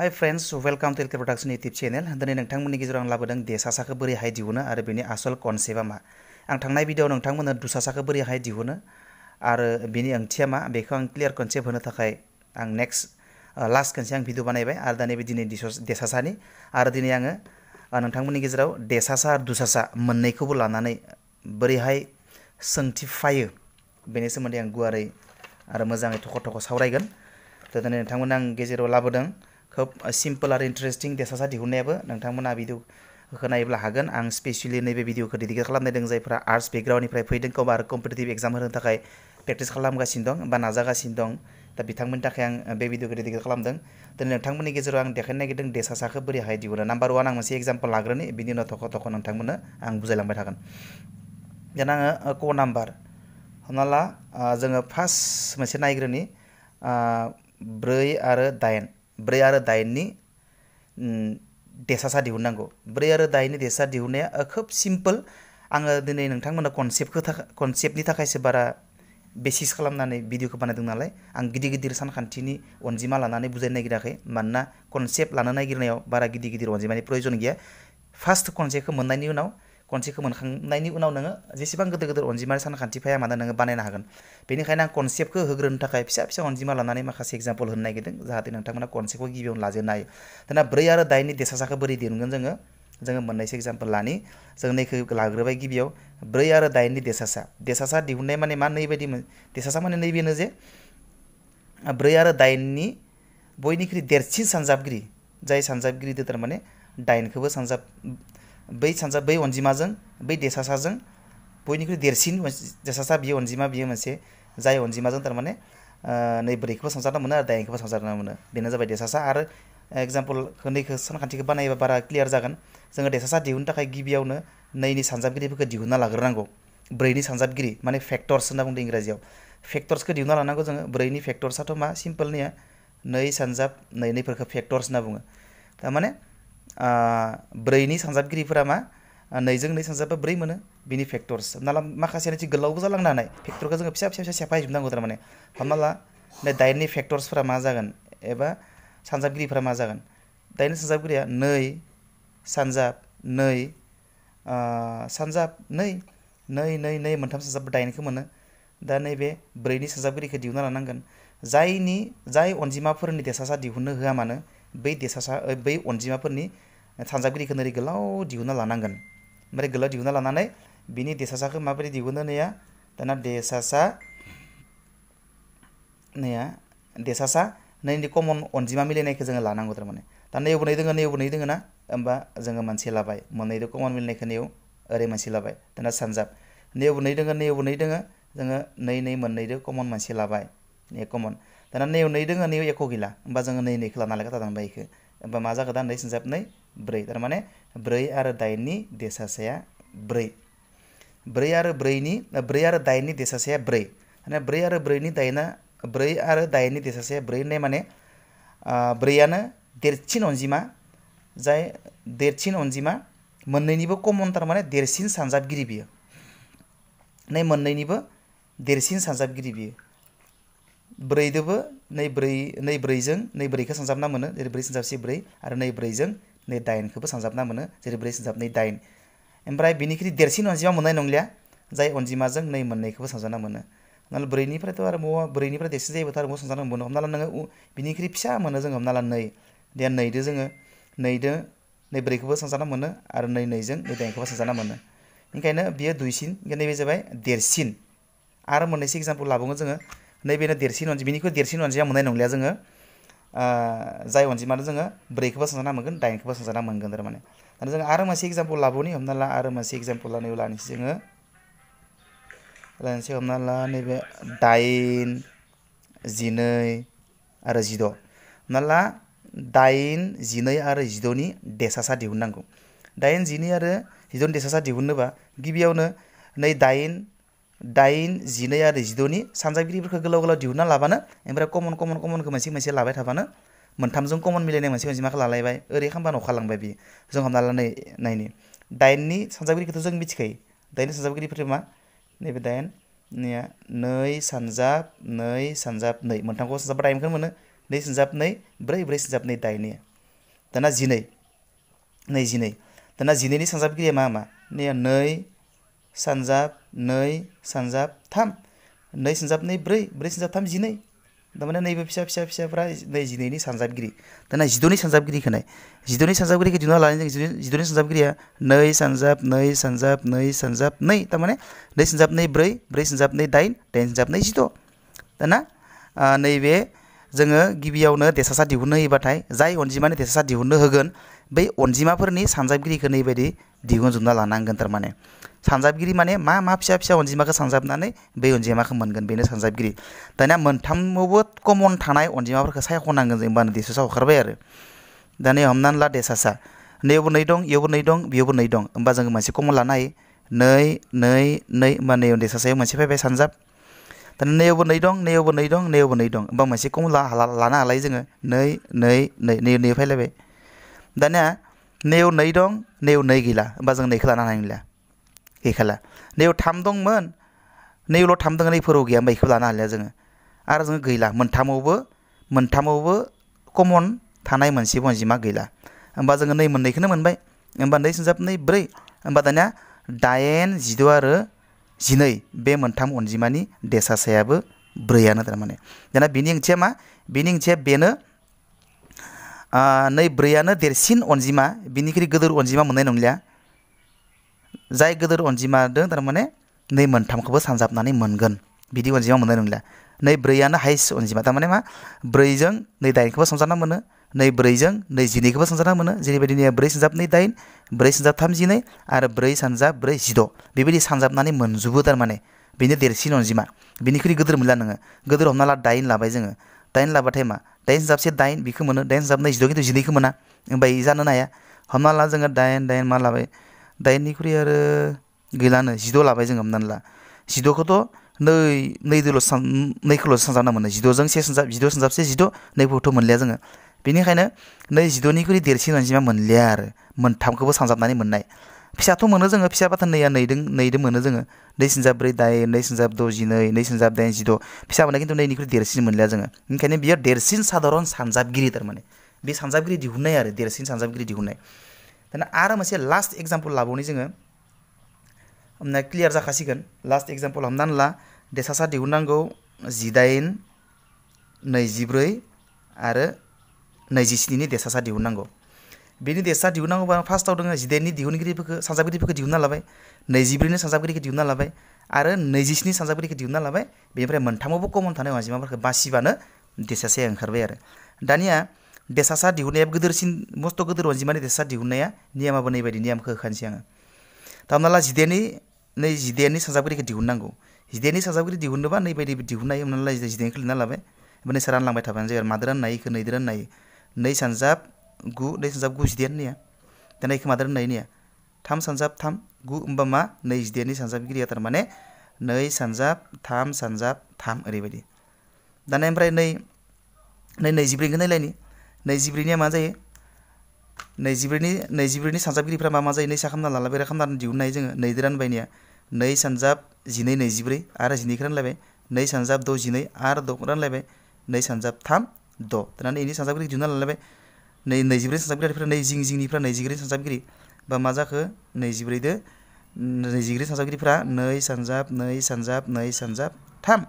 Hi friends, welcome to Elke Production YouTube channel. दिनै नोंथांमोननि गेजेराव आं लाबोदों देसासाखौ बोरैहाय दिहुनो आरो बेनि आसल कनसेप्टआ मा। आं थांनाय भिडियोआव नोंथांमोननो दुसासाखौ बोरैहाय दिहुनो आरो बेनि ओंथिया मा बेखौ आं क्लियार कनसेप्ट होनो थाखाय आं लास्ट खनसे आं भिडियो बानायबाय आरो दानि दिनै देसासानि आरो दिनै आङो नोंथांमोननि गेजेराव देसासा आरो दुसासा मोननैखौबो लानानै बोरैहाय सोंथि फायो बेनि सोमोन्दै आं गुवारै आरो मोजाङै थख' सावरायगोन। दिनै नोंथांमोन आं गेजेराव लाबोदों खोब सिम्पल आरो इन्टारेस्टिं देसासा दिहुननायाबो नोंथांमोना भिडिअखौ नायोब्ला हागोन। आं स्पेसियेलि नैबे भिडिअखौ डेडिकेट खालामनायदों जायफ्रा आर्ट्स बेकग्राउन्डनिफ्राय फैदों आरो कम्पिटिटिभ एग्जाम होनो थाखाय प्रेक्टिस खालामगासिनो दं बा नाजागासिनो दं। दा बिथांमोननि थाखाय आं बे भिडिअखौ डेडिकेट खालामदों। दिनै नोंथांमोननि गेजेराव आं देखायनो नागिरदों देसासाखौ बोरैहाय दिहुनो। नाम्बार 1 आं मोनसे एग्जाम्पल लाग्रोनि बिनि उनाव थख' नोंथांमोननो आं बुजायलांबाय थागोन। दाना आङो क नाम्बार हमना ला जोङो फार्स्ट मोनसे नायग्रोनि 4 आरो 8 4 आरो 8नि देसासा दिहुननांगौ। 4 आरो 8नि देसासा दिहुननाया खोब सिम्पल। आङो दिनै नोंथांमोननो कनसेप्टनि थाखायसो बारा बेसिस खालामनानै भिडिअखौ बानायदों नालाय आं गिदिर सानखान्थिनि अनजिमा लानानै बुजायनो नागिराखै। मानोना कनसेप्ट लानो नागिरनायाव बारा गिदिर अनजिमानि प्रयजन गैया। फार्स्ट कनसेप्टखौ मोनखांनायनि उनाव नोङो जेसेबां गिदिर अनजिमानि सानखान्थि फैया मानो नोङो बानायनो हागोन। बेनिखायनो आं कनसेप्टखौ होग्रोनो थाखाय फिसा अनजिमा लानानै माखासे एग्जाम्पल होनो नागिरदों जाहाथे नोंथांमोना कनसेप्टखौ गिबियावनो लाजेननो हायो। दाना 4 आरो 8नि देसासाखौ बोरै दिहुनगोन जोङो मोननैसो एग्जाम्पल लानि। जों नैखौ लाग्रोबाय गिबियाव 4 आरो 8नि देसासा दिहुननाय माने मा नैबायदि देसासा माने नैबेनो जे 4 आरो 8नि बयनिख्रुइ देरसिन सानजाबगिरि जाय सानजाबगिरिजों थारमाने 8खौबो बै अनजिमाजों बै देसासाजों बयनिख्रुइ देरसिन देसासा बियो अनजिमा बियो मोनसे जाय अनजिमाजों थारमाने 4खौबो सानजाबना मोनो आरो 8खौबो सानजाबना मोनो बेनो जाबाय देसासा। आरो एग्जाम्पलखौ नैखौ सानखान्थिखौ बानायोबा बारा क्लियार जागोन। जोङो देसासा दिहुननो थाखाय गिबियावनो 2नि सानजाबगिरिफोरखौ दिहुनना लाग्रोनांगौ। 4नि सानजाबगिरि माने फेक्टर्स होनना बुंदों इंराजियाव। फेक्टर्सखौ दिहुनना लानांगौ जोङो। 4नि फेक्टर्सआथ' मा सिम्पल निया 2 सानजाब 2निफोरखौ फेक्टर्स होनना बुङो। थारमाने 4नि सानजाबगिरिफोरा मा 2जों 2 सानजाबा 4 मोनो बिनि फेक्टर्स। हमना ला माखासेयानो एसे गोलावबो जालांनो हानाय फेक्टरखौ जोङो फिसा सेफायजोबनांगौ। थारमाने हमना ला 8नि फेक्टर्सफोरा मा जागोन एबा सानजाबगिरिफोरा मा जागोन। 8नि सानजाबगिरिया 2 सानजाब 2 सानजाब 2 मोनथाम सानजाब 8खौ मोनो। दा नैबे 4नि सानजाबगिरिखौ दिहुनना लानांगोन। जाय अनजिमाफोरनि देसासा दिहुननो होआ मानो बै अनजिमाफोरनि सानजाबगिरिखौ ओरै गोलाव दिहुनना लानांगोन। ओमफ्राय गोलाव दिहुनना लानानै बिनि देसासाखौ माबोरै दिहुनो नैया दाना देसासा 2नि कमन अनजिमा मिलायनायखौ जोङो लानांगौ। थारमाने दा नैयावबो 2 दोङो ना होमबा जोङो मोनसे लाबाय। मोननैजों कमन मिलायनायखौ नैयाव ओरै मोनसे लाबाय। दाना सानजाब नैयावबो 2 दोङो जोङो 2 मोननैजों कमन मोनसे लाबाय कमन। दाना नैयाव 2 दोङो नैयाव एख' गैला होमबा जोङो 2 लाना लागाथारबाय इखो होमबा मा जागोन दा 2 सानजाब 2 4 थारमाने 4 आरो 8नि देसासाया 4 आरो 8नि देसासाया 4 माने 4 आरो 8नि देसासाया 4 होननाय माने 4आनो देरसिन अनजिमा जाय देरसिन अनजिमा मोननैनिबो कमन थारमाने देरसिन सानजाबगिरि बियो। मोननैनिबो देरसिन सानजाबगिरि बियो 4दोबो 4जों 4खौ सानजाबना मोनो जेरै 4 सानजाब 4 आरो 4जों 8खौबो सानजाबना मोनो जेरै 4 सानजाब 8। ओमफ्राय बिनिख्रुइ देरसिन अनजिमा मोननाय नंलिया जाय अनजिमाजों 2 मोननैखौबो सानजाबना मोनो। हमना ला 4निफ्रायथ' आरो 4निफ्राय देरसिन जायोबाथ' आरो सानजाबना मोनो। हमना ला नोङो बिनिख्रुइ फिसा मोनो जोङो हमना ला 2 दे 2दो जोङो 2दो 4खौबो सानजाबना मोनो आरो 2जों 8खौबो सानजाबना मोनो। ओंखायनो बियो दुइसिन नैबे जाबाय देरसिन। आरो मोननैसो एग्जाम्पल लाबावगोन जोङो नैबेनो देरसिन बिनिख्रुइ देरसिन अनजिमा मोननाय नंलिया जोङो जाय अनजिमानो जोङो 4खौबो सानजाबना मोनगोन 8खौबो सानजाबना मोनगोन। थारमाने दाना जोङो आरो मोनसे एग्जाम्पल लाबावनि हमना ला आरो मोनसे एग्जाम्पल लानोसै जोङो हमना ला नैबे 8 12 आरो 16 हमना ला 8 12 आरो 16नि देसासा दिहुननांगौ। 8 12 आरो 16नि देसासा दिहुननोबा गिबियावनो 8 12 आरो 16नि सानजाबगिरिफोरखौ गोलाव दिहुनना लाबानो ओमफ्राय कमनखौ मोनसे लाबाय थाबानो मोनथामजों कमन मिलायनाय मोनसे अनजिमाखौ लालायबाय ओरै खालामबानो अखारलांबाय बियो। जों हमना ला नायनि 8नि सानजाबगिरिखौथ' जों मिथिखायो। 8नि सानजाबगिरिफोरा मा नैबे 8निया 2 सानजाब 2 सानजाब 2 मोनथामखौ सानजाबा 8खौनो मोनो 2 सानजाब 2 4 4 सानजाब 2 8निया दाना 12 22 दाना 12 नि सानजाबगिरिया मा नैया 2 सानजाब 2 सानजाब 3 2 सानजाब 2 4 4 सानजाब 3 12 तारमाने नैबे फिसाफ्रा 12 नि सानजाबगिरि दाना 12 नि सानजाबगिरिखौ नाय 12 नि सानजाबगिरिखौ दिहुनना लानानै जों 12 नि सानजाबगिरिया 2 सानजाब 2 सानजाब 2 सानजाब 2 तारमाने 2 सानजाब 2 4 4 सानजाब 2 8 8 सानजाब 2 16 दाना नैबे जोङो गिबियावनो देसासा दिहुननो होयोबाथाय जाय अनजिमानि देसासा दिहुननो होगोन बै अनजिमाफोरनि सानजाबगिरिखौ नैबायदि दिहुनजोबना लानांगोन तारमाने सानजाबगिरि माने मा फिसा अनजिमाखौ सानजाबनानै बै अनजिमाखौ मोनगोन बेनो सानजाबगिरि दानिया मोनथामावबो कमन थानाय अनजिमाफोरखौ सायख'नांगोन जों होमबानो देसासा ओंखारबाय आरो दानिया हमनानै ला देसासा नैयावबो 2 दं इयावबो 2 दं बेयावबो 2 दं होमबा जोङो मोनसे कमन लानो हायो 2 2 2 होमबा नैयाव देसासायाव मोनसे फैबाय सानजाब दाना नैयावबो 2 दं नैयावबो 2 दं नैयावबो 2 दं होमबा मोनसे कमन लानो हालाय जोङो 2 2 2 नैयाव फैलायबाय दानिया नैयाव 2 दं नैयाव 2 गैला होमबा जों 2खौ लानो हानाय नंला गैखाला नैयाव 3 दंमोन नैयावल' 3 दङ नैफोराव गैया होमबा बेखौ लानो हालिया जोङो आरो जोङो गैला मोनथामावबो कमन थानाय मोनसे अनजिमा गैला होमबा जोङो नै मोननैखौनो मोनबाय होमबा 2 सानजाब 2 4 होमबा दानिया 8 16 आरो 12 बे मोनथाम अनजिमानि देसासायाबो 4आनो तारमाने दाना बेनि ओंथिया मा बेनि ओंथिया बेनो नै 4आनो देरसिन अनजिमा बिनिख्रुइ गोदोर अनजिमा मोननाय नंलिया जाय गोदोर अनजिमा दं तारमाने नै मोनथामखौबो सानजाबनानै मोनगोन बिदि अनजिमा मोननाय नंलिया नै 4आनो हाइस्ट अनजिमा तारमाने मा 4 जों नै 8खौबो सानजाबना मोनो नै 4 जों नै 12खौबो सानजाबना मोनो जेरैबायदि नै 4 सानजाब 2 8 4 सानजाब 3 12 आरो 4 सानजाब 4 16 बेबायदि सानजाबनानै मोनजोबो तारमाने बेनो देरसिन अनजिमा बिनिख्रुइ गोदोर मोनला नोङो गोदोर हमना ला 8 लाबाय जोङो 8 लाबाथाय मा 8 सानजाबसे 8 बेखौ मोनो 8 सानजाब 2 16 खिन्थु 12खौ मोना होमबा इ जानो हाया हमना ला जोङो 8 8 मा लाबाय 8 निख्रुइ आरो गैलानो 16 लाबाय जोङो हमनानै ला 16खौथ' नैखौल' सानजाबना मोनो 16 जों 1 सानजाब 16 सानजाबसे 16 नैखौथ' मोनलिया जोङो बेनिखायनो नै 16निख्रुइ देरसिन अनजिमा मोनलिया आरो मोनथामखौबो सानजाबनानै मोननाय फिसाथ' मोनो जोङो फिसाबाथ' नैया 2 मोनो जोङो 2 सानजाब 4 8 2 सानजाब 6 12 2 सानजाब 8 16 फिसा मोननाय खिन्थु नैनिख्रुइ देरसिन मोनलिया जोङो ओंखायनो बियो देरसिन साधारन सानजाबगिरि तारमाने बे सानजाबगिरि दिहुननाय आरो देरसिन सानजाबगिरि दिहुननाय दाना आरो मोनसे लास्ट एग्जाम्पल लाबावनि जोङो हमना क्लियार जाखासिगोन लास्ट एग्जाम्पल हमनानै ला देसासा दिहुननांगौ 18 24 आरो 27 नि देसासा दिहुननांगौ बेनि देसासा दिहुननांगौबा फार्स्टआव दङ 18 नि दिहुनगिरिफोरखौ सानजाबगिरिफोरखौ दिहुनना लाबाय 24 नि सानजाबगिरिखौ दिहुनना लाबाय आरो 27 नि सानजाबगिरिखौ दिहुनना लाबाय बेनिफ्राय मोनथामावबो कमन थानाय अनजिमाफोरखौ बासिबानो देसासाया ओंखारबाय आरो दानिया देसासा दिहुननाया गोदोरसिन मस्त' गोदोर अनजिमानि देसासा दिहुननाया नियमाबो नैबायदि नियमखौ होखानोसै आङो दा हमना ला 18 नि सानजाबगिरिखौ दिहुननांगौ 18 नि सानजाबगिरि दिहुननोबा नैबायदि दिहुननाय हमना ला 18खौ लिरना लाबाय ओमफ्राय नोंसोर रानलांबाय थाबानो जायो आरो मादो राननो हायो इखौ 2 दो राननो हायो 2 सानजाब 9 2 सानजाब 9 18 निया दाना इखौ मादो राननो हायो निया 3 सानजाब 3 9 होमबा मा 18 नि सानजाबगिरिया तारमाने 2 सानजाब 3 सानजाब 3 ओरैबायदि दाना ओमफ्राय नै 24 खौ नायलायनि 24 निया मा जायो 24 नि सानजाबगिरिफ्रा मा जायो 2 सा खालामना लाला बेरा खालामनानै दिहुननो हायो जोङो 2 दो रानबाय निया 2 सानजाब 12 24 आरो 12खौ रानलायबाय 2 सानजाब 6 12 आरो 6 रानलायबाय 2 सानजाब 3 6 दाना इनि सानजाबगिरि दिहुनना लालायबाय नै 24 सानजाबगिरिफोरा नै जिंनिफ्रा 24 सानजाबगिरि बा मा जाखो 24 दो 24 सानजाबगिरिफ्रा 2 सानजाब 2 सानजाब 2 सानजाब 3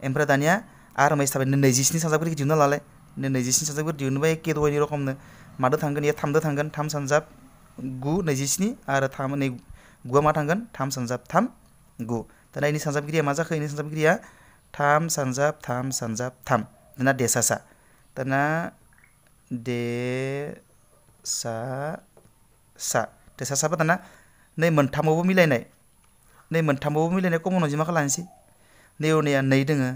ओमफ्राय दानिया आरो मोनसे थाबाय 27 सानजाबगिरिखौ दिहुनना लालाय 27 सानजाबगिरि दिहुननोबा एखे दहायनि रखमनो मादो थांगोन इयो 3 दो थांगोन 3 सानजाब 9 27 आरो 3 नै 9आ मा थांगोन 3 सानजाब 3 9 दाना इनि सानजाबगिरिया मा जाखो इनि सानजाबगिरिया 3 सानजाब 3 सानजाब 3 दाना देसासा दाना देसासाबा दाना नै मोनथामावबो मिलायनाय कमन अनजिमाखौ लानोसै नैयाव नैया 2 दोङो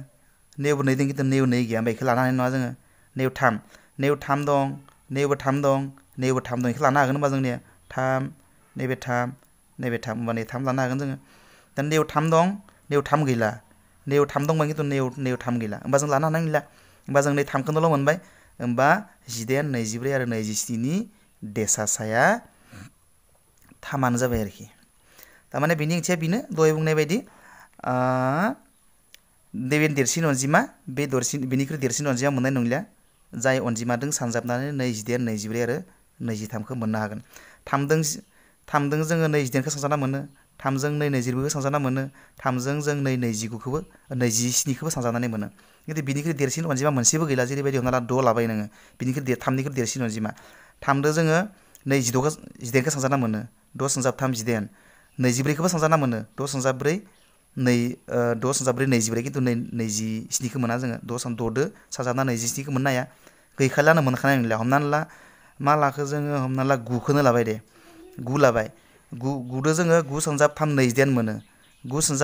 नैयावबो 2 दं खिन्थु नैयाव 2 गैया होमबा इखौ लानो हानाय नङा जोङो नैयाव 3 दं नैयावबो 3 दं नैयावबो 3 दं इखौ लानो हागोन होमबा जोंनिया 3 नैबे 3 नैबे 3 होमबा नै 3 लानो हागोन जोङो दा नैयाव 3 दं नैयाव 3 गैला नैयाव 3 दंमोन खिन्थु नैयाव 3 गैला होमबा जों लानो हानाय नंला होमबा जों नै 3खौल' मोनबाय होमबा 18 24 आरो 27 नि देसासाया 3आनो जाबाय आरोखि थारमाने बेनि ओंथिया बेनो दहाय बुंनाय बायदि नैबे देरसिन अनजिमा बे बेनिख्रुइ देरसिन अनजिमा मोननाय नंलिया जाय अनजिमाजों सानजाबनानै 22 24 आरो 23खौ मोननो हागोन। 3जों जोङो 22खौ सानजाबना मोनो, 3जों 24खौ सानजाबना मोनो, 3जों जों 29खौबो 27खौबो सानजाबनानै मोनो। खिन्थु बिनिख्रुइ देरसिन अनजिमा मोनसेबो गैला। जेरैबायदि हमना ला 6 लाबाय नोङो, बिनिख्रुइ 3निख्रुइ देरसिन अनजिमा 3दो जोङो 28खौ सानजाबना मोनो, 6 × 3 18, 24खौबो सानजाबना मोनो, 6 × 4 24, खिन्थु 27खौ मोना जोङो। 6दो सानजाबना 27खौ मोननो हाया, गैखालानो मोनखानाय नंला। हमनानै ला मा लाखो जोङो, हमना ला 9खौनो लाबाय दे, 9 लाबाय, 9दो जोङो 9 × 3 28 मोनो, 9 ×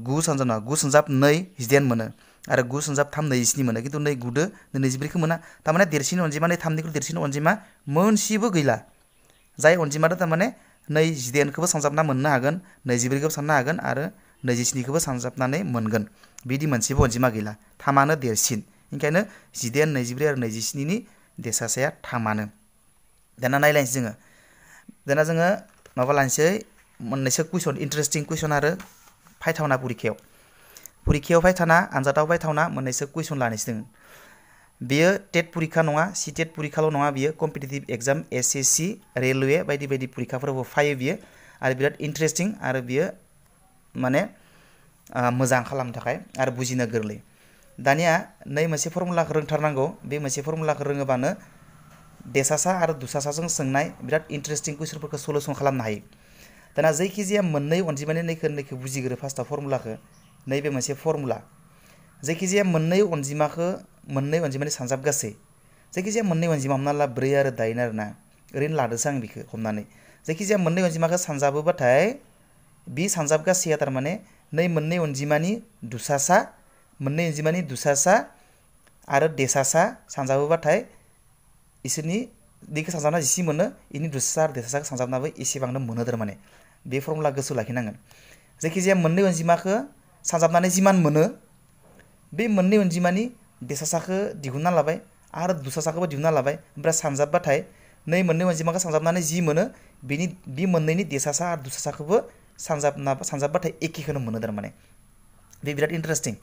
2 28 मोनो आरो 9 × 3 27 मोनो। खिन्थु नै 9दो 24खौ मोना। थारमाने देरसिन अनजिमा, 3निख्रुइ देरसिन अनजिमा मोनसेबो गैला। जाय अनजिमादो थारमाने 28खौबो सानजाबना मोननो हागोन, 24खौबो साननो हागोन आरो 27खौबो सानजाबनानै मोनगोन, बिदि मोनसेबो अनजिमा गैला। 3आनो देरसिन। ओंखायनो 28, 24 आरो 27नि देरसासाया 3आनो। दाना नायलायनोसै जोङो। दाना जोङो माबा लानोसै, मोननैसो कुइसन, इन्टारेस्टिं कुइसन आरो फायथावना परिखायाव फायथावना, आनजादाव फायथावना मोननैसो कुइसन लानोसै जोङो। बेयो टेट परिखा नङा, सिटेट परिखाल' नङा, बियो कम्पिटिटिभ एग्जाम SSC, रेलवे बायदि बायदि परिखाफोरावबो फायो बियो आरो बिराद इन्टारेस्टिं आरो बियो माने मोजां खालामनो थाखाय आरो बुजिनो गोरलै। दानिया नै मोनसे फर्मुलाखौ रोंथारनांगौ। बे मोनसे फर्मुलाखौ रोङोबानो देसासा आरो दुसासाजों सोंनाय बिराद इन्टारेस्टिं कुइसनफोरखौ सलुसन खालामनो हायो। दाना जायखिजाया मोननै अनजिमानि नैखौ बुजिग्रो फार्स्टआव फर्मुलाखौ। नैबे मोनसे फर्मुला, जायखिजाया मोननै अनजिमानि सानजाब गासै, जायखिजाया मोननै अनजिमा, हमना ला 4 आरो 8 आरोना, ओरैनो लादोंसो आं बेखौ हमनानै। जायखिजाया मोननै अनजिमाखौ सानजाबोबाथाय बे सानजाब गासैया थारमाने मोननै अनजिमानि दुसासा आरो देसासा सानजाबोबाथाय इसोरनि दैखौ सानजाबना जिसि मोनो, इनि दुसासा आरो देसासाखौ सानजाबनाबो एसेबांनो मोनो थारमाने। बे फर्मुला गोसोआव लाखिनांगोन। जायखिजाया मोननै अनजिमाखौ सानजाबनानै जिमान मोनो, बे मोननै अनजिमानि देसासाखौ दिहुनना लाबाय आरो दुसासाखौबो दिहुनना लाबाय, ओमफ्राय सानजाबबाथाय मोननै अनजिमाखौ सानजाबनानै जि मोनो, बे मोननैनि देसासा आरो दुसासाखौबो सानजाबबाथाय एखेखौनो मोनो थारमाने। बे बिराद इन्टारेस्टिं।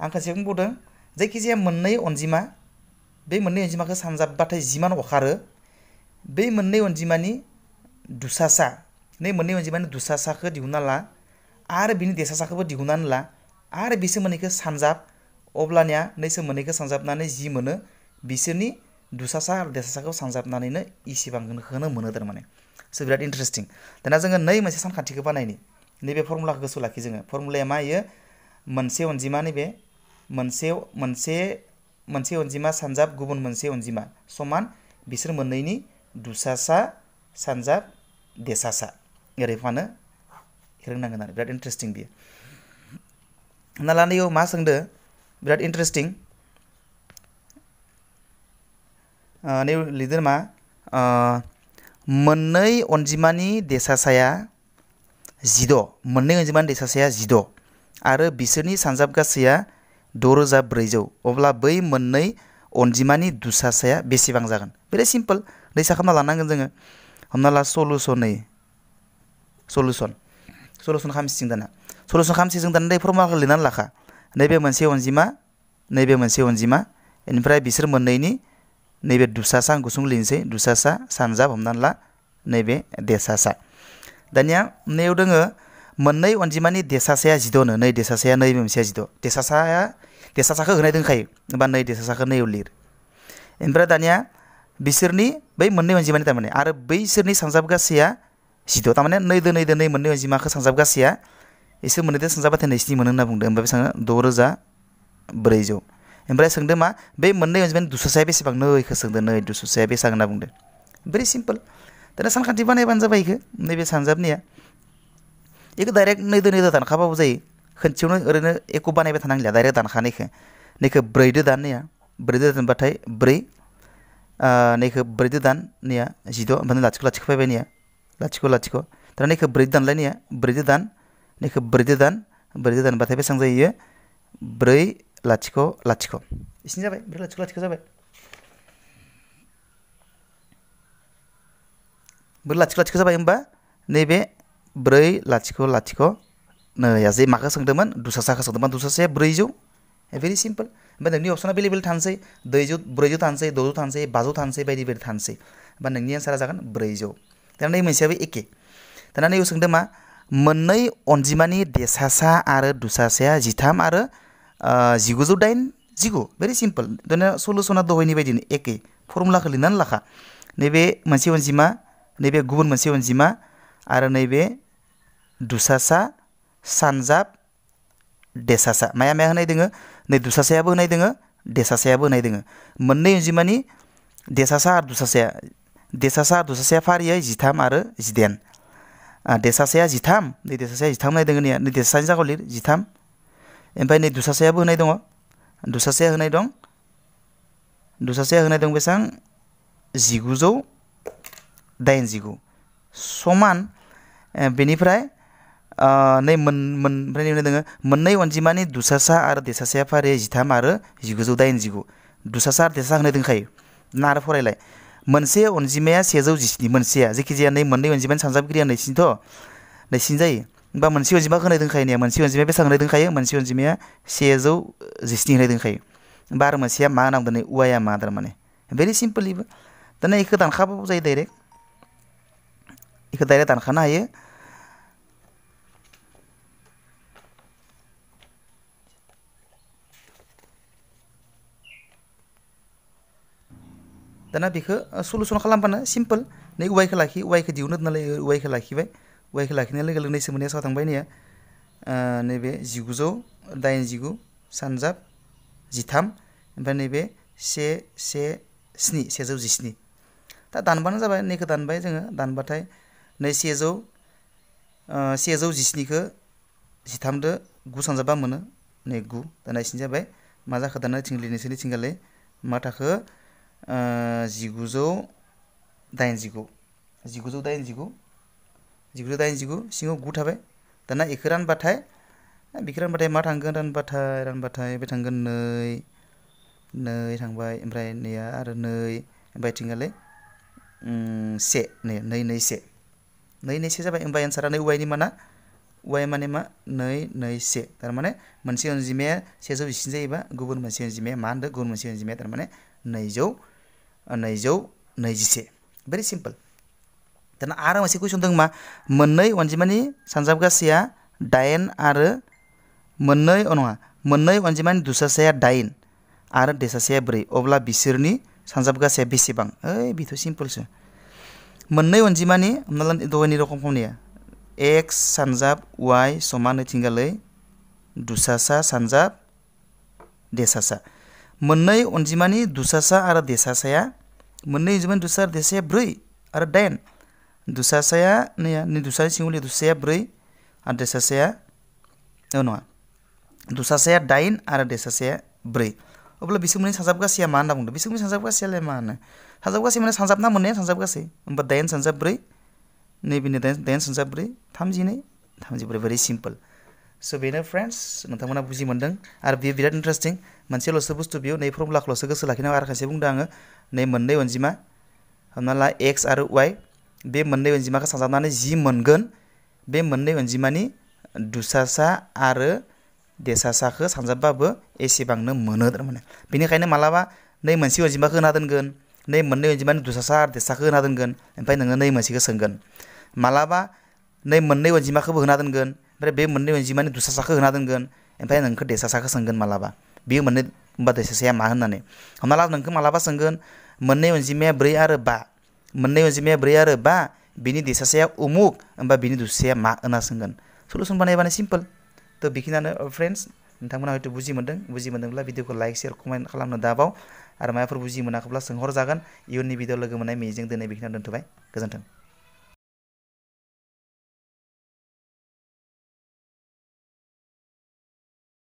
आं खनसे बुंबावदों, जायखिजाया मोननै अनजिमा, बे मोननै अनजिमाखौ सानजाबबाथाय जिमान अखारो, बे मोननै अनजिमानि दुसासा, मोननै अनजिमानि दुसासाखौ दिहुनना ला आरो बिनि देसासाखौबो दिहुननानै ला आरो बिसोर मोननैखौ सानजाब, अब्लानिया नैसोर मोननैखौ सानजाबनानै जि मोनो, बिसोरनि दुसासा आरो देसासाखौ सानजाबनानैनो इसेबांखौनो मोनो थारमाने। स' बिराद इन्टारेस्टिं। दाना जोङो मोनसे सानखान्थिखौ बानायनि। नैबे फर्मुलाखौ गोसोआव लाखि जोङो। फर्मुलाया मा इयो? मोनसे अनजिमा, नैबे मोनसे अनजिमा सानजाब गुबुन मोनसे अनजिमा समान बिसोर मोननैनि दुसासा सानजाब देसासा। ओरै फानो रोंनांगोन आरो बिराद इन्टारेस्टिं बियो। हमना ला नैयाव मा सोंदो, बिराद इन्टारेस्टिं। नै लिरदो मा, मोननै अनजिमानि देसासाया 16, मोननै अनजिमानि देसासाया 16 आरो बिसोरनि सानजाब गासैया 6400, अब्ला बै मोननै अनजिमानि दुसासाया बेसेबां जागोन? बिराद सिम्पल, दैसा खालामना लानांगोन जोङो। हमना ला सलुसन खालामसिगोन दाना। सलुसन खालामसिगोन दाना नै फर्मुलाखौ लिरनानै लाखा। नैबे मोनसे अनजिमा, नैबे मोनसे अनजिमा, बेनिफ्राय बिसोर मोननैनि नैबे दुसासा, आं गुसुं लिरनोसै, दुसासा सानजाब हमनानै ला नैबे देसासा। दानिया नैयाव दोङो मोननै अनजिमानि देसासाया 16नो, नै देसासाया नैबे मोनसेया 16, देसासाखौ होनाय दंखायो, होमबा नै देसासाखौ नैयाव लिर। ओमफ्राय दानिया बिसोरनि बै मोननै अनजिमानि थारमाने आरो बैसोरनि सानजाब गासैया 16, थारमाने नैदो मोननै अनजिमाखौ सानजाब गासैया इसोर मोननैदो सानजाबबाथाय 2 मोनो होनना बुंदों। ओमफ्राय बेसेबां? 6400। ओमफ्राय सोंदों मा, बे मोननै अनजिमानि दुसासाया बेसेबां? नैखौ सोंदों, नै दुसासाया बेसेबां होनना बुंदों। Very simple. दाना सानखान्थि बानायबानो जाबाय इखो। नैबे सानजाबनिया इखौ डाइरेक्ट नैदो दानखाबाबो जायो। खनसेयावनो ओरैनो एख' बानायबाय थानांलिया, डाइरेक्ट दानखानायखौ। नैखौ 4दो दान, नैया 4दो दानबाथाय 4, नैखौ 4दो दान, नैया 16, ओमफ्राय लाथिख' लाथिख' फैबाय, नैया लाथिख' लाथिख'। दाना नैखौ 4दो दानलाय, नैया 4दो दान, नैखौ 4दो दानबाथाय बेसेबां जायो? 4 लाथिख' लाथिख'। इसिनि जाबाय, 4 लाथिख' लाथिख' जाबाय। 4 लाथिख' लाथिख' जाबाय होमबा नैबे 4 लाथिख' लाथिख' नैया जे माखौ सोंदोंमोन? दुसासाखौ सोंदोंमोन। दुसासाया 400। Very simple. ओमफ्राय नोंनि अपसना बेलेबेल थानोसै 200 400 थानोसै 600 थानोसै 500 थानोसै बायदि बायदि थानोसै बा नोंनि एन्सारा जागोन 400 दाना नै मोनसेयाबो एखे दाना नैयाव सोंदों मा मोननै अनजिमानि देसासा आरो दुसासाया 13 आरो 1909 भेरि सिम्पल दाना सलुसना दहायनि बायदिनो एखे फर्मुलाखौ लिरनानै लाखा नैबे मोनसे अनजिमा नैबे गुबुन मोनसे अनजिमा आरो नैबे दुसासा सानजाब देसासा माया माया होनाय दोङो नै दुसासायाबो होनाय दोङो देसासायाबो होनाय दोङो मोननै अनजिमानि देसासा आरो दुसासाया फारियै 13 आरो 18 देसासाया 13 नै देसासाया 13 होनाय दोङो नै देसासानि जायगायाव लिर 13 ओमफ्राय नै दुसासायाबो होनाय दङ दुसासाया होनाय दं बेसां 1989 समान बेनिफ्राय नै मोननै दोङो मोननै अनजिमानि दुसासा आरो देसासाया फारियै 13 आरो 1989 दुसासा आरो देसासा होनाय दंखायो ना आरो फरायलाय मोनसे अनजिमाया 117 मोनसेया जेखिजाया नै मोननै अनजिमानि सानजाबगिरिया नैसिन जायो बा मोनसे अनजिमा होनाय दंखायो ने मोनसे अनजिमाया बेसां होनाय दंखायो मोनसे अनजिमाया 117 होनाय दंखायो बा आरो मोनसेया मा होनांगौ नै उवाया मा थारमाने भेरि सिम्पल इबो दाना इखो दानखाबाबो जायो डाइरेक्ट दानखानो हायो दाना बेखौ सलुसन खालामबानो सिम्पल नै उवाइखौ लाखि उवाइखौ दिहुननो नालाय उवाइखौ लाखिबाय उवाइखौ लाखिनाय लोगो लोगो नै सोमोन्दैया सायाव थांबाय नैया नैबे 1989 सानजाब 13 ओमफ्राय नैबे 117 दा दानबानो जाबाय नैखौ दानबाय जोङो दानबाथाय नै 117खौ 13 दो 9 सानजाबा मोनो नै 9 दाना इसिनि जाबाय मा जाखो दाना नैथिंगालै मा थाखो 1989 सिङाव 9 थाबाय दाना इखौ रानबाथाय मा थांगोन रानबाथाय बे थांगोन 2 थांबाय ओमफ्राय नैया आरो 2 ओमफ्राय थिंगालै 1 नै 1 जाबाय ओमफ्राय एन्सारा नै उवाइनि माना उवाइ माने मा 2 1 थारमाने मोनसे अनजिमाया 117 जायोबा गुबुन मोनसे अनजिमाया मा होनदों गुबुन मोनसे अनजिमाया थारमाने 221 भेरि सिम्पल दाना आरो मोनसे कुइसन दं मा मोननै अनजिमानि सानजाबगासेया 8 आरो मोननै अनजिमानि दुसासाया 8 आरो देसासाया 4 अब्ला बिसोरनि सानजाबगासेया बेसेबां ओइ बेथ' सिम्पलसो मोननै अनजिमानि हमना ला दहायनि रखम खालामनाया x सानजाब y समान नैथिंगालै दुसासा सानजाब देसासा मोननै अनजिमानि दुसासा आरो देसासाया 4 आरो 8 दुसासाया नै दुसानि सिङाव दुसासाया 4 आरो देसासाया दुसासाया 8 आरो देसासाया 4 अब्ला बिसोर मोननै सानजाबगासेया मा होनना बुंदों बिसोर मोननै सानजाबगासेयालाय मा होनो सानजाबगासे माने सानजाबना मोननाया सानजाबगासे होमबा 8 सानजाब 4 नैबेनो 8 सानजाब 4 32 भेरि सिम्पल स' बेनो फ्रेन्ड्स नोंथांमोना बुजि मोन्दों आरो बेयो बिराद इन्टारेस्टिं मोनसेल'सो बुस्थु बेयाव नै फर्मुलाखौल'सो गोसो लाखिनांगौ आरो खायसे बुंदों आङो नै मोननै अनजिमा हमना ला x आरो y बे मोननै अनजिमाखौ सानजाबनानै जि मोनगोन बे मोननै अनजिमानि दुसासा आरो देसासाखौ सानजाबबाबो एसेबांनो मोनो थारमाने बेनिखायनो मालाबा नै मोनसे अनजिमाखौ होना दोनगोन नै मोननै अनजिमानि दुसासा आरो देसाखौ होना दोनगोन ओमफ्राय नोङो नै मोनसेखौ सोंगोन मालाबा नै मोननै अनजिमाखौबो होना दोनगोन ओमफ्राय बे मोननै अनजिमानि दुसासाखौ होना दोनगोन ओमफ्राय नोंखौ देसासाखौ सोंगोन मालाबा बेयो मोननै होमबा देसासाया मा होननानै हमना ला नोंखौ मालाबा सोंगोन मोननै अनजिमाया 4 आरो 5 बिनि देसासाया उमुक होमबा बिनि दुसासाया मा होनना सोंगोन सलुसन बानायबानो सिम्पल थ' बेखिनियानो फ्रेन्ड्स नोंथांमोना हयथ' बुजि मोन्दोंब्ला भिडिअखौ लाइक शेयार कमेन्ट खालामनो दाबाव आरो माबाफोर बुजि मोनाखैब्ला सोंहरजागोन इयुननि भिडिअ लोगो मोननाय मिजिंजों दिनै बेखिनियावनो दोनथ'बाय गोजोन्थों